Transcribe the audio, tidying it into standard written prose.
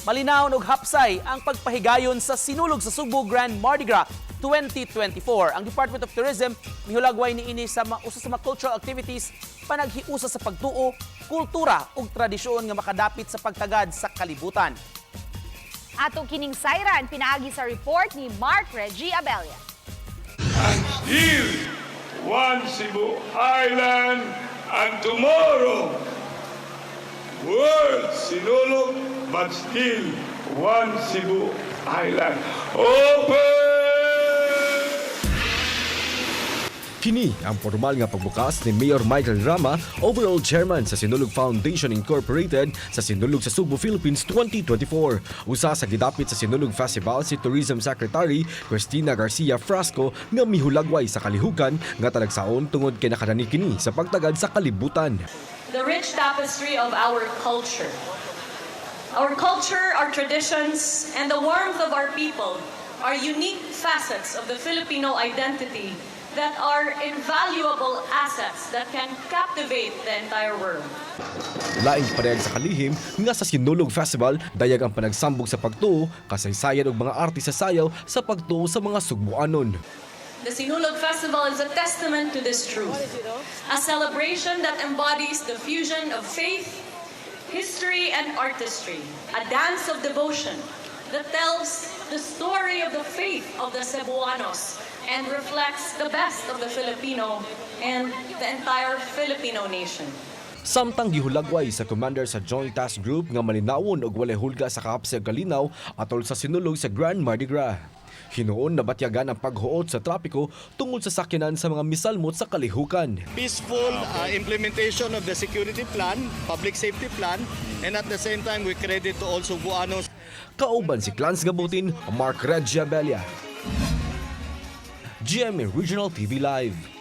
Malinawon og hapsay ang pagpahigayon sa Sinulog sa Sugbo Grand Mardi Gras 2024. Ang Department of Tourism mihulagway niini sa usa sa mga cultural activities panaghiusa sa pagtuo, kultura ug tradisyon nga makadapit sa pagtagad sa kalibutan. Ato kining sayran pinaagi sa report ni Mark Reggie Abella. Still one Cebu Island and tomorrow World Sinulog, but still one Cebu Island. Open! Kini ang formal nga pagbukas ni Mayor Michael Rama, overall chairman sa Sinulog Foundation Incorporated sa Sinulog sa Sugbo Philippines 2024. Usa sa gidapit sa Sinulog Festival si Tourism Secretary Cristina Garcia Frasco nga mihulagway sa kalihukan nga talagsaon tungod kay nakadani kini sa pagtagad sa kalibutan. The rich tapestry of our culture. Our culture, our traditions, and the warmth of our people are unique facets of the Filipino identity that are invaluable assets that can captivate the entire world. Laing padayag sa kalihim nga sa Sinulog Festival dayag ang panagsambog sa pagtuo, kasaysayan ug mga arte sa sayaw sa pagtuo sa mga Sugbuanon. The Sinulog Festival is a testament to this truth, a celebration that embodies the fusion of faith, history, and artistry, a dance of devotion that tells the story of the faith of the Cebuanos and reflects the best of the Filipino and the entire Filipino nation. Samtang gihulagway sa commander sa Joint Task Group nga malinawon og walay hulga sa kahapsay ug kalinaw atol sa Sinulog sa Grand Mardi Gras. Hinuon nabatyagan ang paghuot sa trapiko tungod sa sakyanan sa mga misalmot sa kalihukan. Peaceful implementation of the security plan, public safety plan, and at the same time, we credit to all Sugbuanos. Kauban si Clans Gabutin, Mark Regia Bella. GMA Regional TV Live.